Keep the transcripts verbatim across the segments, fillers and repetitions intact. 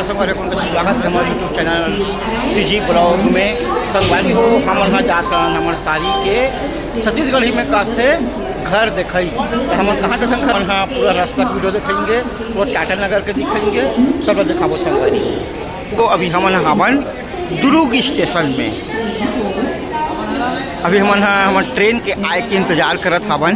संगवारी हो, स्वागत है हमारे YouTube चैनल सीजी ब्लॉग में। संगवारी हो, हमन ह जात हन हमर सारी के छत्तीसगढ़ी में कहथे घर देखई। तो हमन कहाँ देखन घर, हमन ह पूरा रास्ता वीडियो दिखाएंगे, वो टाटा नगर के दिखाएंगे, सब लोग दिखाबो संगवारी हो। तो अभी हमन हावन दुर्ग स्टेशन में, अभी हमन ह हमर ट्रेन के आए के इंतजार करत हावन।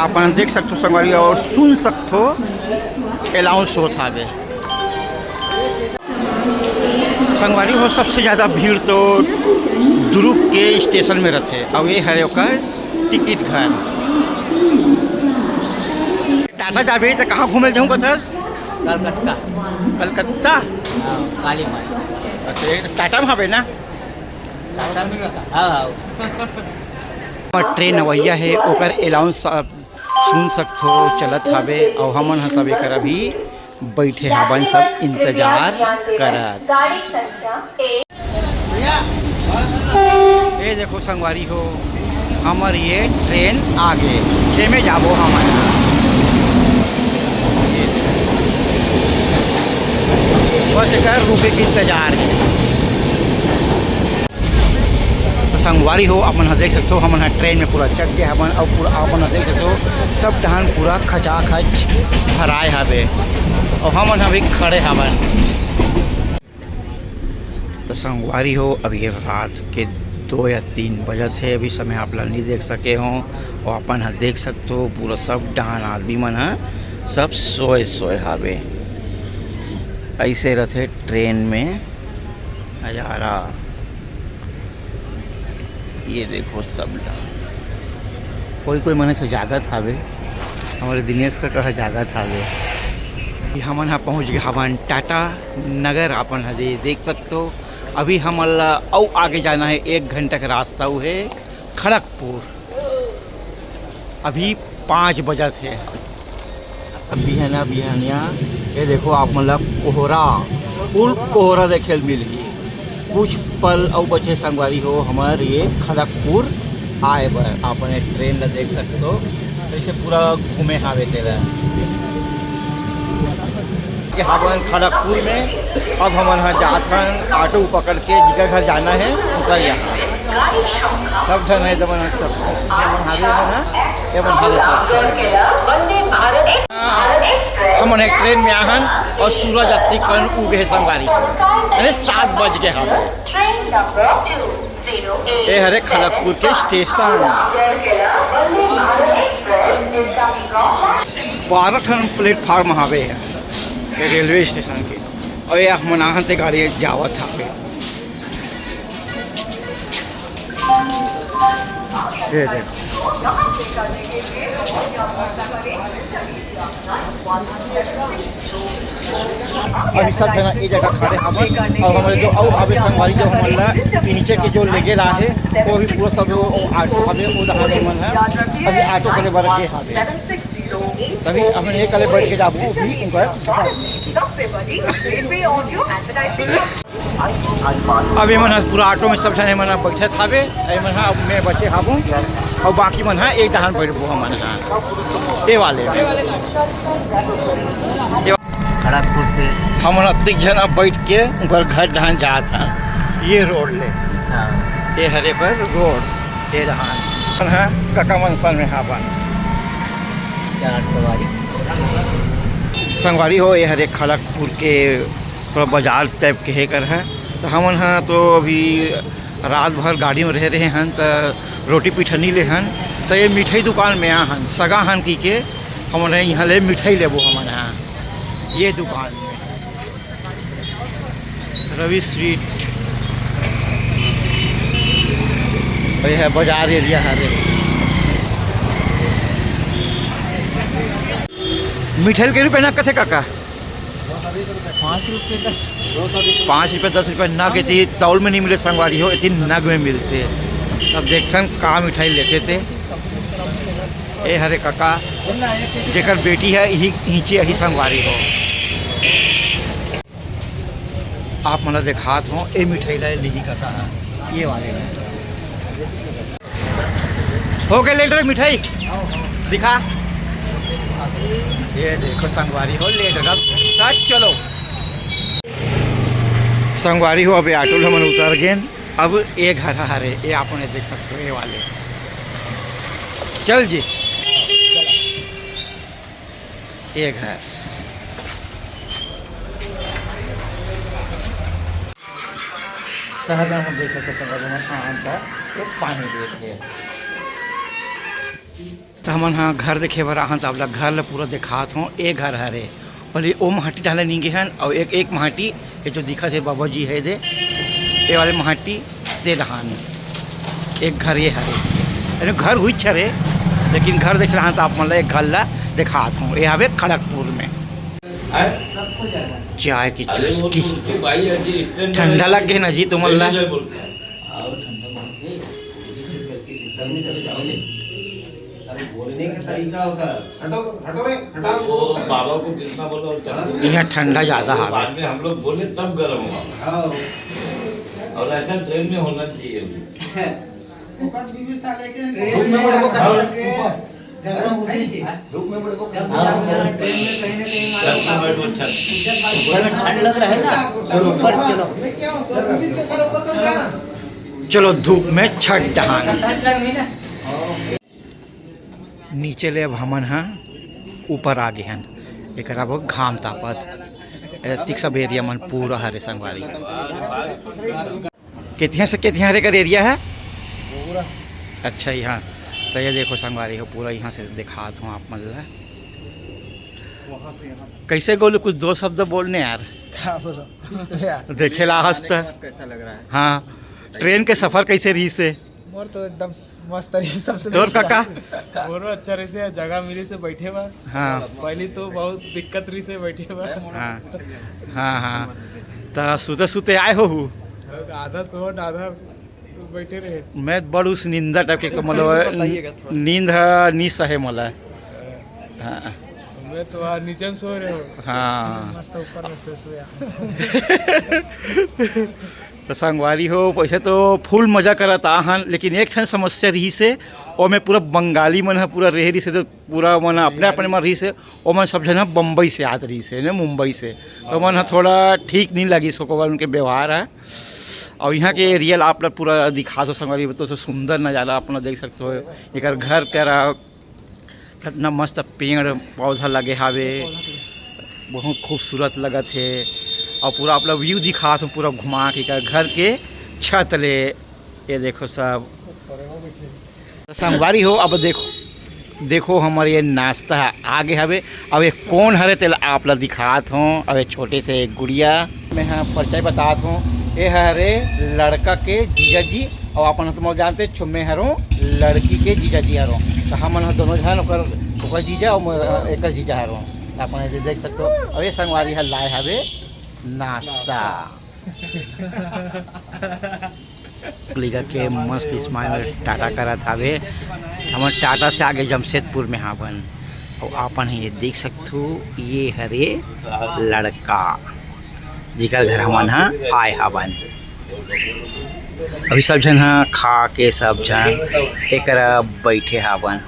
आप मन देख सकथो संगवारी हो, और सुन सकथो, अनाउंस होत हावे। संगवारी हो, सबसे ज्यादा भीड़ तो दुर्ग के स्टेशन में रथे, अउ ये हरे ओकर टिकट घर। टाटा जाबे त कहाँ घूमे जाऊँ कथस? कलकत्ता। कलकत्ता? हाँ, काली माई। अच्छा, ये टाटा में हवे ना? टाटा में रहता। हाँ, हाँ। हमर ट्रेन अवइया हे, ओकर अनाउंस आप सुन सकथो, चलत हावे, अउ हमन ह सब एकर अभी बैठे हावन, सब इंतजार करत। ये देखो संगवारी हो, हमर ये ट्रेन आगे, एमे जाबो हमन। ये देखो। बस एकर रुके के इंतजार हे। तो संगवारी हो, आप मन ह देख सकथो, हमन ह ट्रेन में पूरा चढ़ गे हवन, अउ पूरा आप मन ह देख सकथो, सब डहान पूरा खचाखच भराए हवे, अउ हमन ह भी खड़े हवन। तो संगवारी हो, अभी रात के दो या तीन बजत हे, अभी समय आप ला नहीं देख सके हो, अउ अपन ह देख सकथो, पूरा सब डहान आदमी मन ह सब सोए सोए हवे। ऐसे रथे ट्रेन में नजारा। ये देखो सब ला। कोई कोई मन से जागत हावे, हमर दिनेश का कहा जागत हावे। ये हमन हा पहुँच गए हवन टाटा नगर, अपन हा दे-, देख सकते हो। अभी हमन ला अउ आगे जाना है, एक घंटा का रास्ता वो है खड़गपुर। अभी पाँच बजत हे। बिहनिया बिहनिया ये देखो, आप मन ला कोहरा, फुल कोहरा देखे ल मिलही। कुछ पल अउ बचे संगवारी हो, हमर ये खड़गपुर आए बर। आप मन ट्रेन ला देख सकते हो, कैसे पूरा घूमे हावे तेला। के हावन खड़गपुर में। अब हमन ह जात हन ऑटो पकड़ के, जिकर घर जाना है उकर यहाँ। सब झन है जमन सब। ये मन हावे मन ह, ये मन हावे सब। हमन एक ट्रेन में आहन और सूरज अतिक कन उगे है संगवारी। अरे सात बज के हवे। ए हरे खड़गपुर के स्टेशन। बारह ठन प्लेटफॉर्म हावे हे रेलवे स्टेशन के, और ये हमन आहन ते गाड़ी जावत हावे। ये देखो। अभी सब जना ए जगह खड़े हवन और हमरे जो अउ हवे संगवारी, जो हमन ला नीचे के जो लेगे ला हे, वो भी पूरा सब ऑटो हवे, वो दहा हमन ला अभी ऑटो करे बर के हवे। तभी हमन एक कले बैठ के जाबो भी उनकर। अब ये मन ह पूरा ऑटो में सब झन मन ह बैठत हावे, ये मन ह अब मैं बचे हाबू, और बाकी मन ह एक दहान बैठबो हमन ह ये वाले में। खड़गपुर से। हमन अतिक झन अब बैठ के उनकर घर डहान जात हन, ये रोड ले। हाँ। ये हरे पर रोड, ये डहान। हमन ह कका मनसन में हावन। चार सवारी। संगवारी हो, ये हरे खड़गपुर के थोड़ा बाजार टाइप के हे कर है। तो हमन ह तो अभी रात भर गाड़ी में रहे रहे हन, त रोटी पीठा नी ले हन, त ये मिठाई दुकान में आ हन, सगा हन की के हमन ह यहाँ ले मिठाई लेबो हमन ह ये दुकान में। रवि स्वीट, ये है बाजार एरिया हरे। मिठाई के रुपये ना कथे काका? पाँच रुपये दस। पाँच रुपये दस रुपये नग, एती तौल में नहीं मिले संगवारी हो, एती नग में मिलते। तब देखथन का मिठाई लेते थे। ए हरे काका, जेकर बेटी है, यही नीचे यही संगवारी हो। आप मन ला देखात हो, ए मिठाई ला लीही काका, ये वाले ला। हो गए ले डरब मिठाई? दिखा। ये देखो संगवारी हो, ले डरब। सच चलो। संगवारी हो, अभी ऑटो ले हमन उतर गेन। अब ए घर हरे, ए आपने देख सकते हो, ए वाले। चल जी, ए घर। शहर में हम देख सकते हैं, संगवारी मन आन का ये पानी देत हे। त हमन ह घर देखे बर आहन, त आप ला घर ल पूरा देखात हों। ए घर हरे, पहले ओ माटी डाले नी गे हन, अउ एक, एक माटी, ये जो दिखत हे बाबा जी हे दे, ये वाले माटी दे दहान। एक घर ये हरे, यानी घर हुई हरे, लेकिन घर देखे रहन त आप मन ला एक घर ला देखात हों। ये हवे खड़गपुर में। चाय की चुस्की। ठंडा लग गे ना जी तुमन ला? अरे बोलने का तरीका होता है। हटो, हटो रे, हटाओ। वो बाबा को कितना बोलो और क्या? यहाँ ठंडा ज्यादा हवे। बाद में हम लोग बोले तब गर्म हुआ। हाँ। और ऐसा ट्रेन में होना चाहिए। ओकर बीबी साले के धूप में मुड़बो कर, ऊपर। जब धूप में मुड़बो कर। हाँ, ट्रेन में कहीं ना कहीं मारो। छत में बैठो, छत। ऊपर में ठंड लग रहा है ना, चलो ऊपर चलो। मैं क्या होता है, बीबी के साथ ऊपर चल जाना। चलो धूप में छत डहान। नीचे ले अब हमन ह ऊपर आ गे हन, एकरा बर घाम तापत। एतिक सब एरिया मन पूरा हरे संगवारी। केतिहा से केतिहा हरे कर एरिया है? अच्छा, यहाँ तो ये देखो संगवारी हो, पूरा यहाँ से दिखात हूँ आप मन ला। कैसे गोलू, कुछ दो शब्द बोलने यार। क्या बोलो? तो यार, देखे ला हंसता। कैसा लग रहा है? हाँ, ट्रेन के सफर कैसे रही से? मोर तो एकदम मस्त रही, सबसे तोर बेस्ट काका? रहा। मोरो अच्छा रही से, जगह मिली से बैठे बा। हाँ। पहली तो बहुत दिक्कत रही से बैठे बा। हाँ, हाँ, हाँ। त सुते सुते आए हो हु? आधा सोन, आधा बैठे रहे। मैं बड़ उस निंदा टाइप के, मतलब, बताइएगा थोड़ा। नींद ह, नी सहे मोला। हाँ। मैं तो आज नीचे में सो रहे हो। हाँ। मस्त ऊपर में सो सोया। तो संगवारी हो, वैसे तो फुल मजा करत आहन, लेकिन एक ठन समस्या रही से, ओमे पूरा बंगाली मन ह पूरा रहे रही से, तो पूरा मन अपने अपने में रही से, ओमन सब झन ह बम्बई से आत रही से, ने मुंबई से, तो मन ह थोड़ा ठीक नहीं लगी सको उनके व्यवहार है। और यहाँ के रियल आप लोग पूरा दिखा सो संगवारी, तो, तो सुंदर नज़ारा अपना देख सकते हो। एकर घर करा कितना मस्त पेड़ पौधा लगे हावे, बहुत खूबसूरत लगत हे। और पूरा आप लोग व्यू दिखात हो, पूरा घुमा के एकर घर के छत ले। ये देखो सब। तो संगवारी हो, अब देखो, देखो हमर ये नाश्ता आगे हवे। अब ये कौन हरे तेला आप ला दिखात हों। अब ये छोटे से एक गुड़िया मैं हाँ परिचय बतात हों। ये हरे लड़का के जीजा जी, और अपन तुम जानते छो मैं हरों लड़की के जीजा जी हरों। तो हमन ह दोनों झन ओकर, ओकर जीजा और मैं एकर जीजा हरों। अपन ये देख सकते हो। और ये संगवारी ह लाए हवे नाश्ता। लइका के मस्त स्माइल में टाटा करत हावे। हमन टाटा से आगे जमशेदपुर में हावन। अउ आपन ह ये देख सकथो, ये हरे लड़का, जेकर घर हमन ह आए हावन। अभी सब झन ह खा के सब झन एकरा बैठे हावन।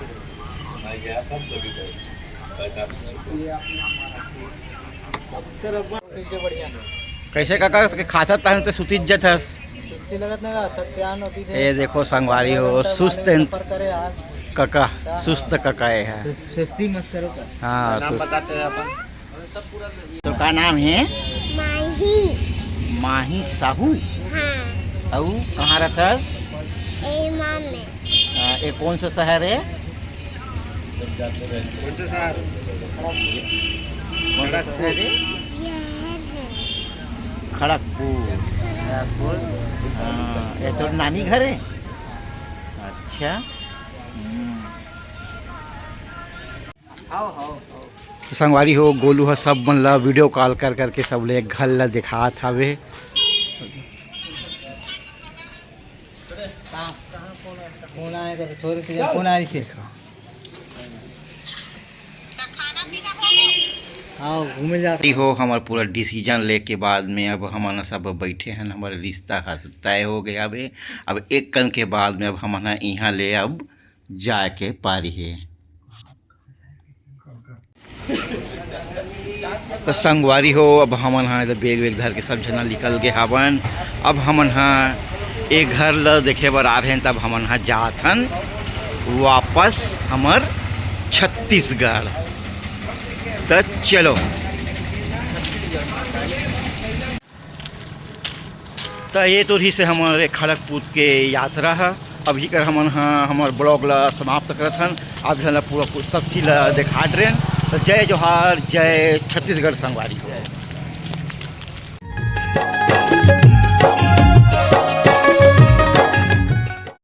कैसे काका, के खाथस तहन ते सुतित जथस। सुस्ती लगत ना, थकान होती थे। ये देखो संगवारी हो, सुस्त हैं। सफर करे यार। काका, सुस्त काका ये है। सुस्ती मत करो का। हाँ, नाम सुस्त। बताते हैं अपन। तो का नाम है? माही। माही साहू। हाँ। अउ कहाँ रहथस? एमा में। आ, ये कौन सा शहर है? कौन सा शहर? कौन सा शहर है? शहर है। खड़गपुर। खड़गपुर। हाँ, ये तोर नानी घर है? अच्छा। हम्म। आओ, आओ, आओ। तो संगवारी हो, गोलू ह सब मन ला वीडियो कॉल कर करके सब ले घर ला दिखात हावे। फोन आए तो छोरे के फोन आए से। आओ, घूमे जात। ई हो हमर पूरा डिसीजन लेके बाद में अब हमन सब बैठे हन, हमर रिश्ता ह तय हो गया हवे। अब एक कन के बाद में अब हमन ह इहाँ ले अब जाए के पारी हे। त संगवारी हो, अब हमन ह एदे bag-वैग धर के सब झन निकल गे हावन। अब हमन ह ए घर ल देखे बर आ रहे हन, तब हमन ह जात हन वापस हमर छत्तीसगढ़। त चलो। त ये तो रहिस हे हमर खड़गपुर के यात्रा ह। अभी कर हमन ह हमर vlog ला समाप्त करत हन। आप झन ला पूरा कुछ सब चीज ला देखा डरेन। त जय जोहार, जय छत्तीसगढ़ संगवारी हो।